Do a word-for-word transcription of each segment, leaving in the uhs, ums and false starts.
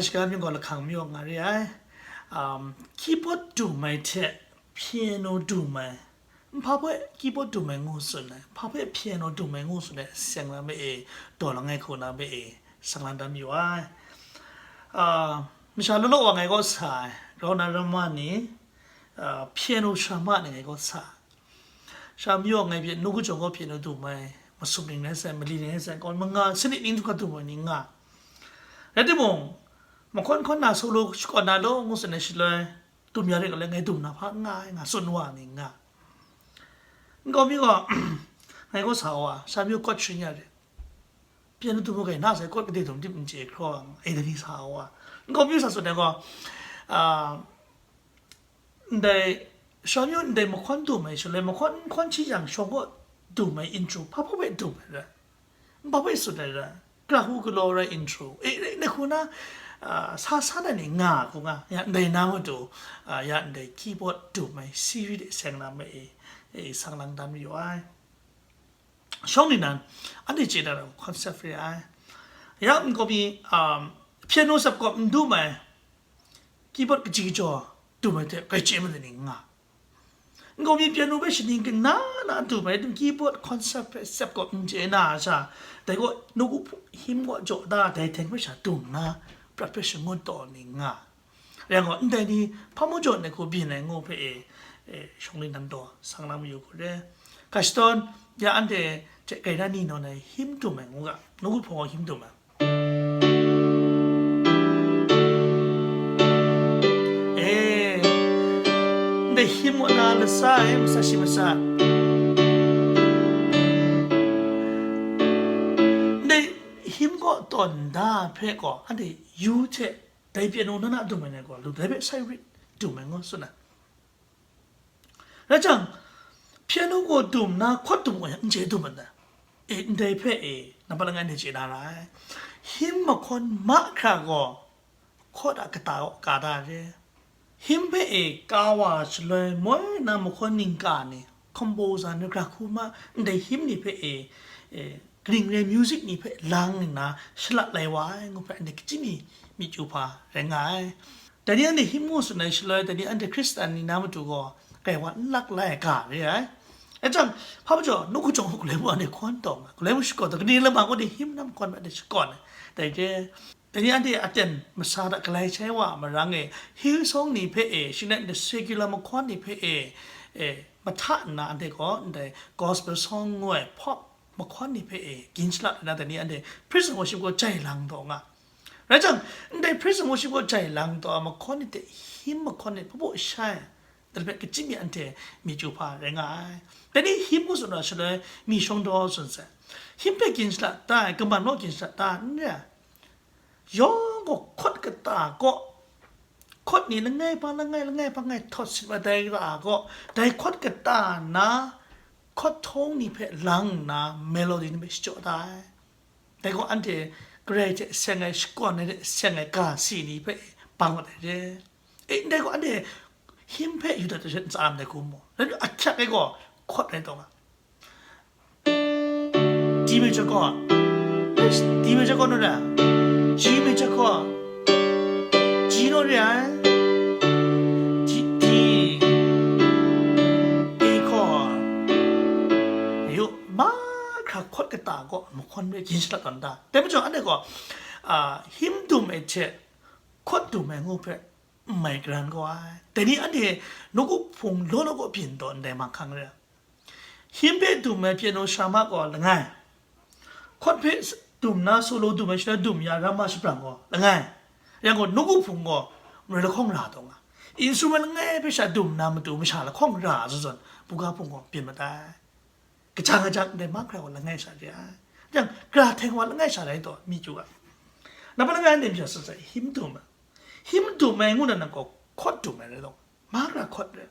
Shaga myit gaw lahkang mayu nga re ai. Um, keyboard dum ai hte piano dum ai, nhpa hpe keyboard dum ai ngu tsun ai, nhpa hpe piano dum ai ngu tsun ai, seng na me e, daw langai hku na me e, sang lang dan mayu ai. Uh, masha law law wa ngai gaw sa ai, grau na ramma ni, uh, piano sharama ni ngai gaw sa ai. Sha mayu ngai pyi, nawku jawng gaw pyi na dum ai, masum ning rai sai, mali ning rai sai, kawn manga, sanit ning hkra dum ai ni nga. Rai timung, mahkawn hkawn na solo shakawn na law ngu tsun ai shaloi, dum ya ring ngai, ngai dum na hpa n nga ai, nga tsun wa ni nga. Nkau mi gaw, ngai gaw sa wa, sha mayu kawt sharin ya re. Piano dum ai na sai, kawt kade dum dip n chye hkraw, ai dai ni sa wa. Nkau mi sa tsun ai gaw, ah, ndai, sha mayu ndai mahkawn dum ai shaloi, mahkawn, mahkawn hti yang shawng kaw dum ai intro, hpa hpa hpe dum ai rai, nhpa hpe tsun ai rai, gara hu galaw rai intro, e, e, na hku na, ah, sa, sa na ni nga hku nga, ya ndai na matu, ah, ya ndai keyboard dum ai series de seng na me e, e, sang lang dan mayu ai. Shawng ni nan, anhte chye na rai concept re ai. Ya nkau mi, um, piano sap kaw n dum ai, keyboard kaji kajaw dum ai hte kai chye made ni nga. Nkau mi piano hpe shaning kana na dum ai, keyboard concept hpe sap kaw n chye na sha, dai gaw nawku hpung him kaw jaw da, dai hteng hpe sha dum na, prat hpe shangun taw ni nga. Rai gaw, ndai ni hpa mu jaw ai hku byin ai ngu hpe e, e, shawng ni nan daw sang lang mayu hku re. Ga shadawn, ya anhte hte gaina ni nawn ai him dum ai ngu ga, nawku hpung gaw him dum ai. E, ndai him wa na latsa e, matsa shi matsa. Ndai him kaw tawn da hpe gaw, anhte yu hte dai piano na na dum ai ni gaw, lu dai hpe sai rit dum ai ngu tsun ai. Rai jang, piano gaw dum na, chord dum gaw n chye dum ai ta? E, ndai hpe e, nampat langai ni chye na ra ai. Him mahkawn mahkra gaw, chord a kata kaw ka da re. Him hpe e ka wa shaloi, moi na mahkawn ningka ni, composer ni, gara hku ma, ndai him ni hpe e, e, kaning rai music ni hpe lang nna shalat lai wa ai ngu hpe, anhte kachyi mi myi chyu hpa rai nga ai. Dai ni anhte him ngu tsun ai shaloi, dai ni anhte Hkristan ni na matu gaw, kai wa n lak lai ai ga re ai. Rai jang, hpa majaw, nawku jawng hku galoi mung anhte hkawn taw nga, galoi mung shakawn taw, kani lama gaw ni him na mahkawn hpe anhte shakawn ai. Dai re, dai ni anhte aten masa hta galai shai wa a marang e, Hillsong ni hpe e, shing rai nna secular mahkawn ni hpe e, e, mahta nna anhte gaw ndai gospel song ngu ai pop mahkawn ni hpe e, gin shalat nna dai ni anhte praise and worship gaw jai lang taw nga. Rai jang, ndai praise and worship gaw jai lang taw ai mahkawn ni hte him mahkawn ni hpabaw shai, dai hpe kachyi mi anhte myi chyu hpa rai nga ai. Dai ni him ngu tsun ra shaloi, mi shawng daw tsun sai. Him hpe gin shalat ta ai, kaman naw gin shalat ta ai, n re ai. Yawng gaw chord kata kaw, chord ni langai pa langai, langai pa langai htawt sit wa dai ra kaw, dai chord kata na, chord htawng ni hpe lang nna, melody ni hpe shachyaw da ai. Dai gaw anhte Karai hte seng ai, shakawn ai hte seng ai ga si ni hpe bang mat ai re. E, ndai gaw anhte him hpe Yuda hte sha ntsa ndai hku mu. Rai nna ahkyak ai gaw chord rai taw nga. D major chord. D major chord naw re ai. G major chord. G naw re ai. D, D, A chord. Yu, mahkra chord kata gaw mahkawn hpe gin shalat tawn da. Dai majaw anhte gaw, a, him dum ai hte chord dum ai ngu hpe n mai karan gaw ai. Dai ni anhte nawku hpung law law kaw byin taw ndai mahkang re ai. Him hpe dum ai piano sharama gaw langai. Chord hpe s-, dum na solo dum ai shaloi dum ya rama shabrang gaw langai. Yang gaw nawku hpung gaw maroi lahkawng ra taw nga. Instrument langai hpe sha dum na matu masha lahkawng ra zawn zawn, buga hpung gaw byin mat ai. Kajang kajang ndai mahkra gaw langai sha re ai. Yang, gara hteng wa langai sha rai taw, myi chyu ai. Nang hpa langai nem sha tsun sai, him dum ai. Him dum ai ngu na nang gaw chord dum ai rai taw, mahkra chord rai.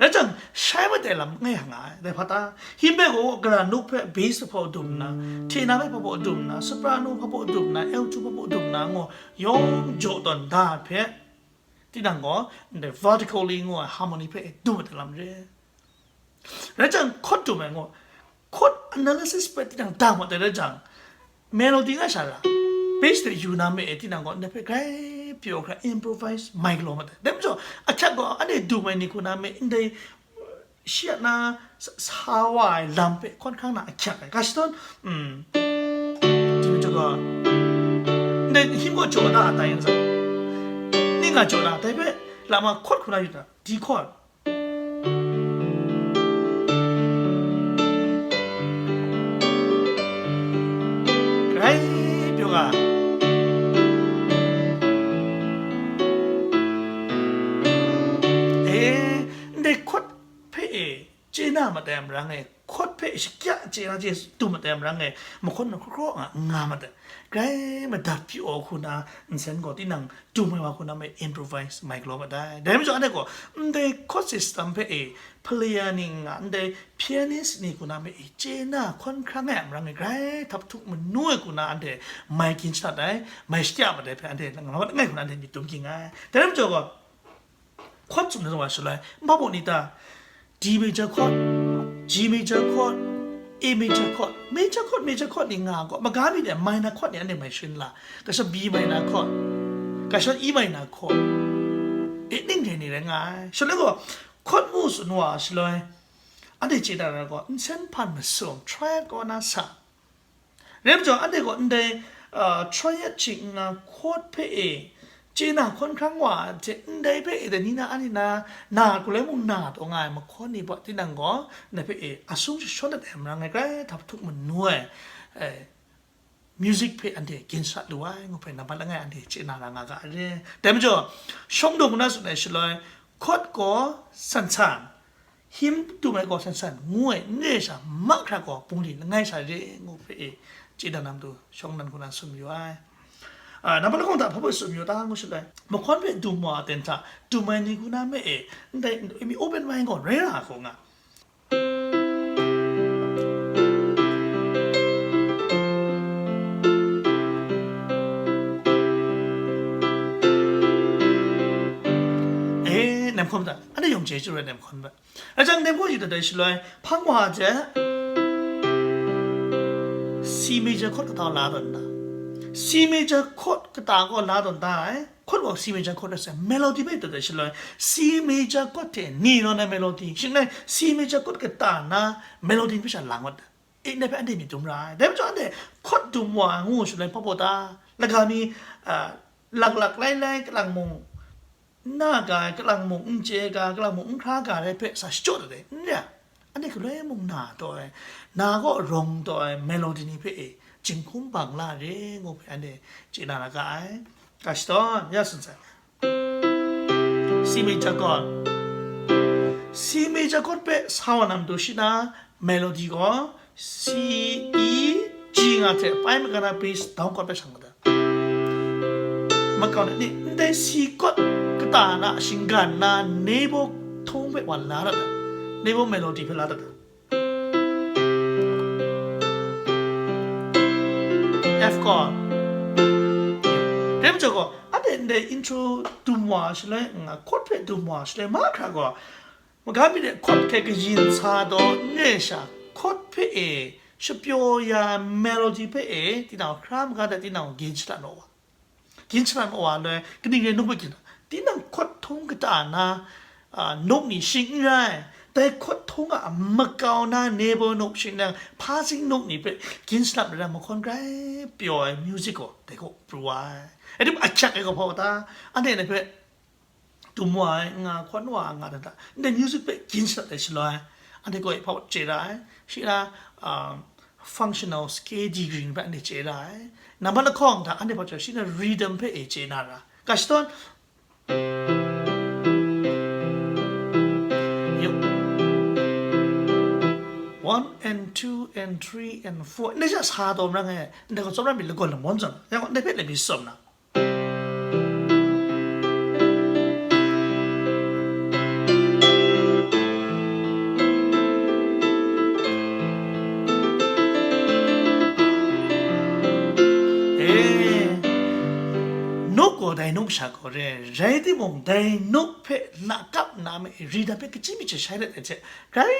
Rai jang, shai mat ai lam ngai nga ai, dai hpa ta? Him hpe gaw gara nuk hpe bass hpaw dum nna, tenor hpe hpaw dum nna, soprano hpaw dum nna, alto hpaw dum nna ngu, yawng jaw tawn da ai hpe, tinang gaw, ndai vertically ngu ai harmony hpe dum ai hte lam re. Rai jang, chord dum ai ngu, chord analysis hpe tinang dang mat ai rai jang, melody nga sha ra, bass hte yu na me e tinang gaw, ndai hpe grai pyaw hkra improvise mai galaw mat ai. Dai majaw, ahkyak gaw anhte dum ai ni hku na me, ndai shi a na sa, sa wa ai lam hpe hkawn hkrang na ahkyak ai. Ga shadawn, mm, di majaw gaw, ndai him gaw jaw da a tai n sa, ning nga jaw da a tai hpe, lama chord hku na yu ta, D chord. Grai pyaw ga. E, ndai chord hpe e, chye na mat ai marang e, chord hpe shakya chye na chye dum mat ai marang e, mahkawn na hkraw hkraw nga, nga mat ai. Grai madat pyaw hku na nsen gaw tinang dum ai wa hku na me improvise mai galaw mat ai. Dai majaw anhte gaw, ndai chord system hpe e, player ni nga, ndai pianist ni hku na me e, chye na hkawn hkrang ai a marang e, grai htap htuk manu ai hku na anhte mai gin shadat ai, mai shakya mat ai hpe anhte nga mat langai hku na anhte myit dum ging ai. Dai majaw gaw, chord tsun na wa shaloi, npa baw ni ta, D major chord, G major chord, A major chord, major chord, major chord ni nga gaw, maga mi de minor chord ni anhte mai sharin la, kasha B minor chord, kasha E minor chord, e ning re ni rai nga ai. Shaloi gaw, chord ngu tsun wa shaloi, anhte chye da ra gaw, nsen hpan masum, triad kaw na sa, Rai majaw, anhte gaw ndai, ah, triad ching nga chord hpe e, chye na hkawn hkrang wa ai hte, ndai hpe e dai ni na, ani na, na galoi mung na taw nga ai mahkawn ni hpe tinang gaw, ndai hpe e, asung jashawn dat ai marang e, grai htap htuk manu ai, eh, music hpe anhte gin shadat lu ai, ngu hpe nambat langai anhte chye na ra nga ga ai re. Dai majaw, shawng daw hku na tsun ai shaloi, chord gaw san san, him dum ai gaw san san ngu ai, n re sha, mahkra gaw bungli langai sha re ngu hpe e, chye dan na matu shawng dan hku na tsun mayu ai. Ah, nambat lahkawng hta hpa hpa tsun mayu ta ngu shaloi, mahkawn hpe dum wa aten hta, dum ai ni hku na me e, ndai mi open mind gaw rai ra hku nga. E, nem hkawm hta, anhte yawng chye chyu rai nem hkawm hta. Rai jang, nem gaw yu dat ai shaloi, hpang wa hte C major chord kata la tawn da. C major chord kata gaw la tawn da ai. Chord gaw C major chord rai sai, melody bai dat ai shaloi, C major chord hte ni nawn ai melody. Shing rai, C major chord kata na melody ni hpe sha lang wat da. E, ndai hpe anhte myit dum ra ai. Dai majaw anhte chord dum wa ngu shaloi hpa baw ta, laga mi, ah, laklak lai lai kalang mung, n na ga ai, kalang mung n chye ga, kalang mung n hkra ga ai hpe sa shachyaw dat ai, n re ai. Anhte galoi mung na taw ai, na gaw rawng taw ai melody ni hpe e, jinghkum bang la re ngu hpe anhte chye na ra ga ai. Ga shadawn, ya tsun sai. C major chord. C major chord hpe sa wa na matu shi na, melody gaw C, E, G nga hte pai magana bass down chord hpe shang mat ai. Makau ni, ndai C chord kata na shinggan na, nebo htawng hpe wa la dat ai. Nebo melody hpe la dat ai. F chord. Dai majaw gaw, anhte ndai intro dum wa shaloi, nga chord hpe dum wa shaloi, mahkra gaw, maga mi de chord hte kayin sa taw, n re sha, chord hpe e shapyaw ya melody hpe e, tinang hkra maga de tinang gin shadat naw wa. Gin shadat mawa ai, kaning rai num hpe gin, tinang chord htawng kata na, ah, note ni shing n rai, dai chord htawng a makau na nebo note shing nang passing note ni hpe gin shadat mara mahkawn grai pyaw ai music gaw dai gaw pru ai. Rai tim, ahkyak ai gaw hpa ta, anhte ndai hpe dum wa ai, nga hkawn wa ai, nga dat da, ndai music hpe gin shadat ai shaloi, anhte gaw e hpa chye ra ai, shi na, um, functional scale degree ni hpe anhte chye ra ai. Nambat lahkawng hta anhte hpa chye, shi na rhythm hpe e chye na ra. Ga shadawn, yo, one and two and three and four, ndai sha sa taw marang e, ndai gaw tsawmra mi lagawn lamawn zawn, yang gaw ndai hpe lai mi tsawm na. E, note gaw dai note sha gaw re, rai timung, dai note hpe na kap na me, rhythm hpe kachyi myit jashai let ai hte, grai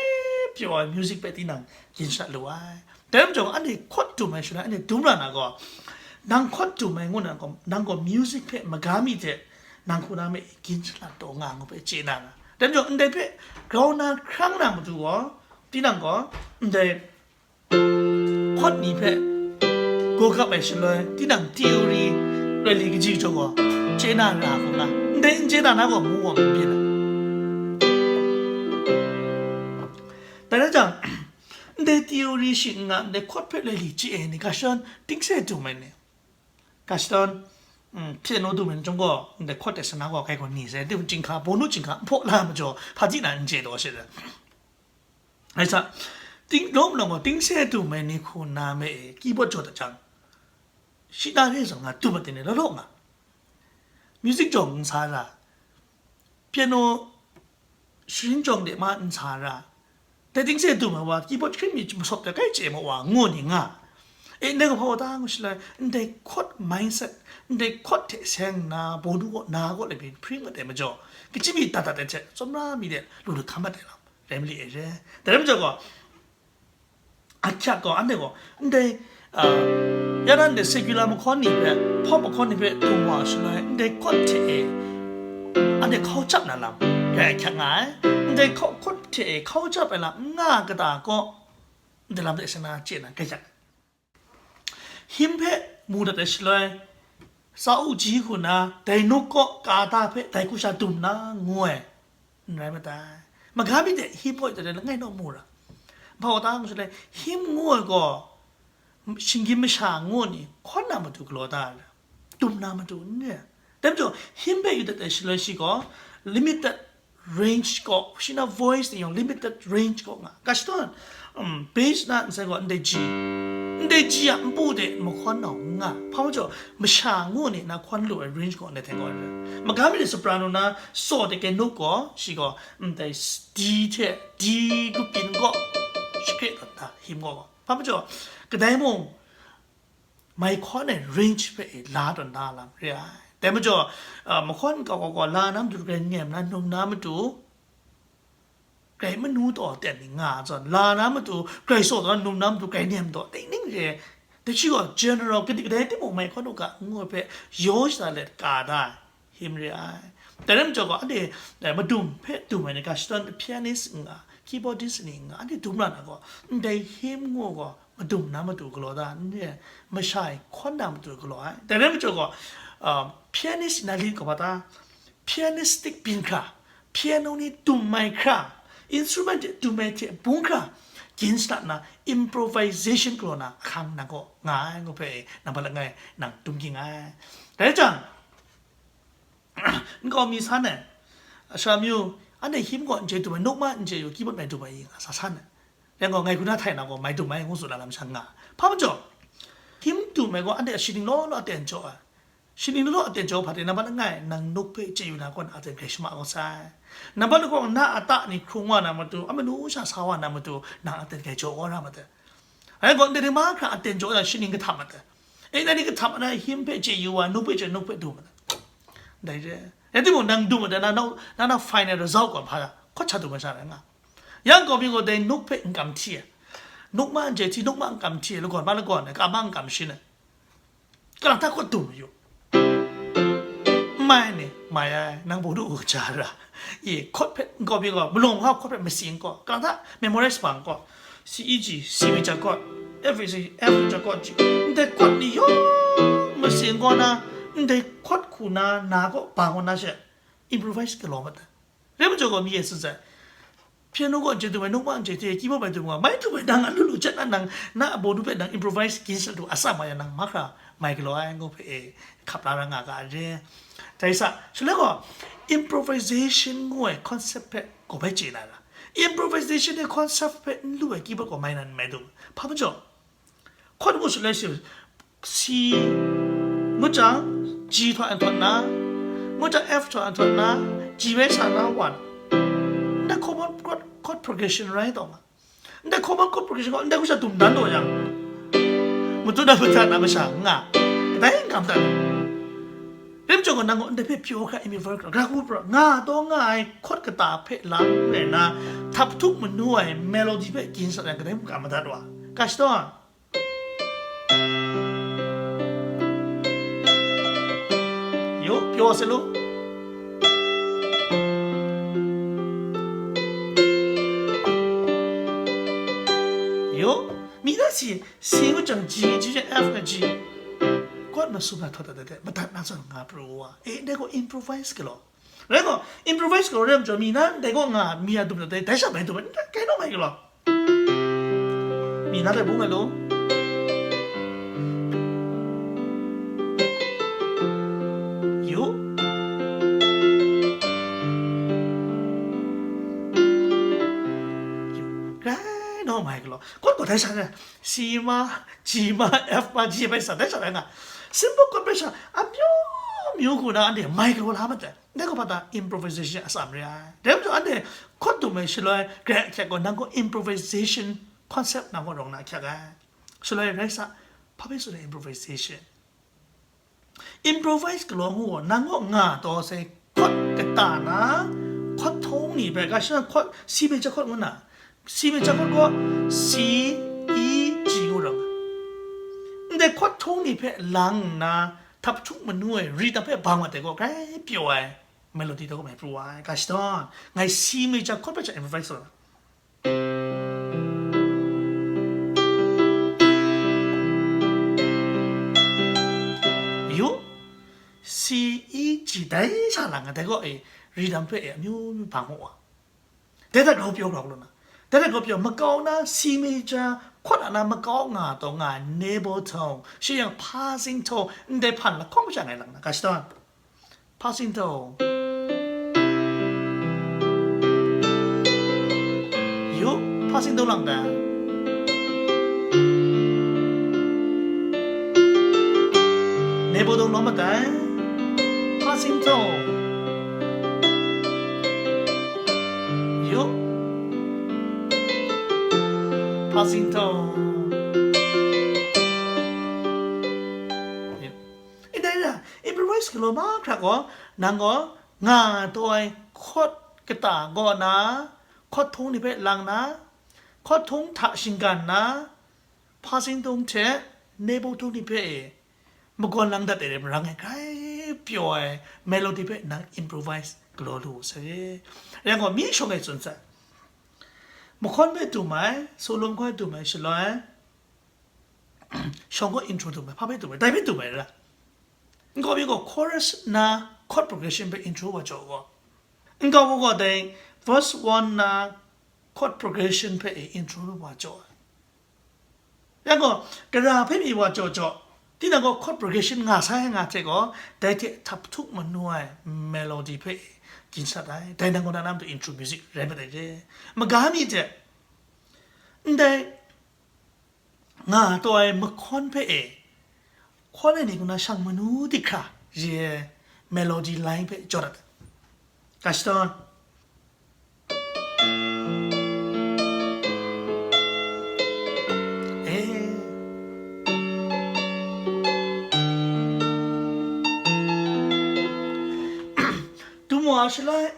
pyaw ai music hpe tinang gin shadat lu ai. Dai majaw, anhte chord dum ai shaloi, anhte dum ra na gaw, Nang chord dum ai ngu na gaw, nang gaw music hpe maga mi hte nang hku na me gin shalat taw nga ngu hpe chye na nga. Dai majaw, ndai hpe grau na hkrang na matu gaw, tinang gaw, ndai chord ni hpe gaw gap ai shaloi, tinang theory rai li kaji jaw gaw, chye na ra hku nga. Ndai n chye na na gaw, mu gaw n byin ai. Dai rai jang, ndai theory shi n nga, ndai chord hpe rai li chye ai ni, ga shadawn tingse dum ai ni, ga shadawn, mm, piano dum ai ni chyawm gaw, ndai chord hte sana gaw, kai gaw ni sai, dum chyinghka, bawnu chyinghka, n hpaw la ai majaw, hpa di na n chye taw she ai. Ai sa, ting, lawm lawng gaw, tingse dum ai ni hku na me e, keyboard jaw dat jang, shi na re zawn nga, dum ai ni law law nga. Music jaw n sa ra, piano sharin jawng de ma n sa ra, dai tingse dum ai wa, keyboard hkrit mi masawp de kai chye ma wa, ngu ni nga. E, ndai gaw hpa wa ta ngu shi lai, ndai chord mindset, ndai chord hte seng nna, bawnu gaw, na gaw, laibyin hpring mat ai majaw, kaji mi dat dat ai hte, tsawmra mi de lu lu hkam mat ai lam, rai mali e re. Dai rai majaw gaw, ahkyak gaw, anhte gaw, ndai, ah, ya na ndai secular mahkawn ni hpe, pop mahkawn ni hpe dum wa shaloi, ndai chord hte e, anhte hkau cap na lam, rai ahkyak nga ai. Ndai hkau, chord hte e hkau cap ai lam n nga kata kaw, ndai lam de sana chye na, kajak. Hymn hpe mu dat ai shaloi, sa u ji hku na, dai nuk kaw ka ta hpe dai hku sha dum na, ngu ai, n rai matai. Maga mi de hymn kaw dat ai langai naw mu ra. Hpa wa ta ngu shaloi, hymn ngu ai gaw, shinggyim masha ngu ni, hkawn na matu galaw da ai ra, dum na matu n re. Dai majaw, hymn hpe yu dat ai shaloi shi gaw, limited range gaw, shi na voice ni yawng limited range gaw nga. Ga shadawn, um, bass na nsai gaw ndai ji, ndai ji a npu de mahkawn nau n nga. Hpa majaw, masha ngu ni na hkawn lu ai range gaw ndai hte gaw re. Maga mi de soprano na saw de ke nuk gaw, shi gaw, ndai s-, D hte, D gupin gaw, shakre dat da, hymn gaw gaw. Hpa majaw, kadai mung, mai hkawn ai range hpe e la tawn da lam re ai. Dai majaw, ah, mahkawn kau kau gaw la na matu grai nem na, num na matu grai manu taw ten ni nga ai zawn, la na matu grai saw taw na, num na matu grai nem taw, ning ning re ai. Dai shi gaw general, kadik kadai timung mai hkawn u ga, ngu ai hpe yaw shada let ka da ai. Hymn re ai. Dai rai majaw gaw, anhte, eh, madum hpe dum ai ni, ga shadawn pianist n nga, keyboardist ni n nga, anhte dum ra na gaw, ndai hymn ngu gaw, madum na matu galaw da, n re ai, masha e hkawn na matu galaw ai. Dai rai majaw gaw, um, pianist na lit gaw, ba ta, pianistic byin hkra, piano ni dum ai hkra, instrument hte dum ai hte bung hkra, gin shadat na, improvisation galaw na ahkang na gaw nga ai, ngu hpe nang hpa langai nang dum ging ai. Dai jang, nkau mi san ai, sara amyu, anhte hymn gaw n chye dum ai, nukma n chye yu, keyboard mai dum ai, nga sa san ai. Yang gaw, ngai hku na htai na gaw, mai dum ai, ngu tsun na lam sha nga. Hpa majaw, hymn dum ai gaw, anhte a shining law law aten jaw ai. Shining law law aten jaw hpa de, nang hpa langai, nang nuk hpe chye yu na gaw, na aten hkrai shama gaw sai. Nang hpa lagaw na a ta ni hkrung wa na matu, a manu sha sa wa na matu, nang aten hkrai jaw wa ra ma de. Rai gaw, ndai ni mahkra aten jaw na shining kahtam ma de. E, ndai ni kahtam ma na hymn hpe chye yu wa, nuk hpe chye, nuk hpe dum ma de. Dai re. Rai timung, nang dum ma de, na, na, na, na final result gaw hpa la, hkawt sha dum ma sha rai nga. Yang kau mi gaw dai nuk hpe n kam hti ai. Nuk ma n chye hti, nuk ma n kam hti ai, lagawn ma lagawn ai, kam ma n kam shin ai. Kalang ta hkawt dum yu. N mai ni, mai ai, nang bawnu u kaja ra. I, chord hpe, n kau mi gaw, malawng hkau chord hpe masing gaw, kalang ta memorize bang gaw, C E G, C major chord, F, F major chord ji, ndai chord ni yawng masing gaw na, ndai chord hku na, na gaw bang gaw na she, improvise galaw mat ai. Rai majaw gaw, mi e tsun sai. Piano gaw n chye dum ai, nukma n chye hte, keyboard mai dum gaw, mai dum ai, nang a lu lu chyat na, nang, na a bawnu hpe nang improvise gin shalat du, atsam nga yang nang mahkra mai galaw ai, ngu hpe e hkap la ra nga ga re. Dai sa, shaloi gaw, improvisation ngu ai concept hpe gaw bai chye na ra. Improvisation ai concept hpe n lu ai keyboard gaw mai nan mai dum. Hpa majaw, Chord ngu shaloi shi, C ngut jang, G htawt an htawt na, ngut jang F htawt an htawt na, G bai sa na, one. Ndai common chord, chord progression rai taw ma. Ndai common chord progression gaw, ndai hku sha dum dan taw yang, matu na matu na masha nga, kadai n kam dan. Rim chyawm gaw, nang gaw ndai hpe pyaw hkra, imi ver hkra, gra hku pra, nga taw nga ai chord kata hpe lang rai na, htap htup manu ai melody hpe gin sat yang, kadai mung kam madat wa. Ga shadawn. Ro se lu. Yo, mi na si, si ngu jang G, G jang F na G. Chord masum na htaw dat dat dat, madat na zawn nga pru wa. E, dai gaw improvise galaw. Rai gaw, improvise galaw rai majaw, mi na, dai gaw nga, mi a dum dat dai, dai sha bai dum, dai, kai naw mai galaw. Mi na dai bung ai lu. Yu. Yu. Rai naw mai galaw. Chord gaw dai sha rai. C ma, G ma, F ma, G bai sa, dai sha rai nga. Simple chord bai sha, amyu myu hku na anhte mai galaw la mat dai. Dai gaw hpa ta improvisation atsam re ai. Dai majaw anhte chord dum ai shaloi, grai ahkyak gaw nang gaw improvisation concept nang gaw rawng na ahkyak ai. Shaloi rai sa, hpa bai tsun ai improvisation. Improvise galaw ngu gaw, nang gaw nga taw sai, chord kata na, chord htawng ni hpe, ga shana chord, C major chord ngu na, C major chord gaw C, E, G ngu rawng. Ndai chord htawng ni hpe lang nna, htaphtuk manu ai rhythm hpe bang mat ai gaw, grai pyaw ai melody taw gaw mai pru ai, ga shadawn, ngai C major chord hpe sha improvise taw na. Yu, C, E, G dai sha lang ai, dai gaw e, rhythm hpe e, amyu myu bang wa. Dai hta grau pyaw grau lu na. Dai hta grau pyaw, makau na, C major, chord a na makau nga taw nga, neighbor tone, shi yang passing tone, ndai hpan lahkawng sha ngai lang na, ga shadawn. Passing tone. Yu, passing tone lang dai. Neighbor tone lawm mat dai. Passing tone. Yu. Passing tone. Yu. Ndai na, improvise galaw mahkra gaw, nang gaw nga taw ai chord kata gaw na, chord htawng ni hpe lang na, chord htawng hta shinggan na, passing tone hte neighbor tone ni hpe e, magawn lang dat ai rai marang e, grai pyaw ai melody hpe nang improvise galaw lu sai. Rai gaw, mi shawng e tsun sai. Mahkawn hpe dum ai, solo mahkawn hpe dum ai shaloi, shawng gaw intro dum ai, hpa hpe dum ai, dai hpe dum ai ra. Nkau mi gaw chorus na chord progression hpe intro wa jaw gaw, nkau gaw dai verse one na chord progression hpe e intro wa jaw ai. Yang gaw, gara hpe mi wa jaw jaw, tinang gaw chord progression nga sai nga hte gaw, dai hte htaphtuk manu ai melody hpe e gin sat ai. Dai nang gaw na na matu intro music rai mat ai re. Maga mi hte, ndai nga taw ai mahkawn hpe e, hkawn ai ni kaw na shang manu di hkra, ye melody line hpe jaw dat ai. Ga shadawn. E. Dum wa shaloi,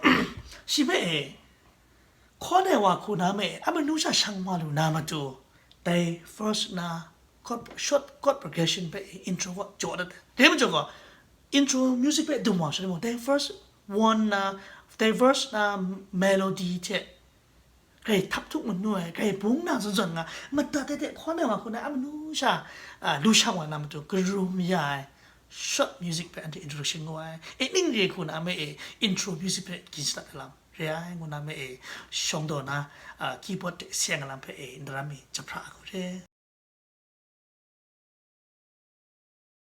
shi hpe e, hkawn ai wa hku na me, a manu sha shang wa lu na matu, dai verse na chord, short chord progression hpe intro wa jaw dat. Dai majaw gaw, intro music hpe dum wa shaloi mung, dai verse one na, dai verse na melody hte, grai htaphtuk manu ai, grai bung na zawn zawn nga, madat ai hte hkawn ai wa hku na a manu sha, a, lu shang wa na matu, karum ya ai, short music hpe anhte introduction ngu ai. E ning re hku na me e, intro music hpe gin shadat ai lam re ai, ngu na me e, shawng daw na, a, keyboard hte seng ai lam hpe e, ndaram mi jahpra ai hku re.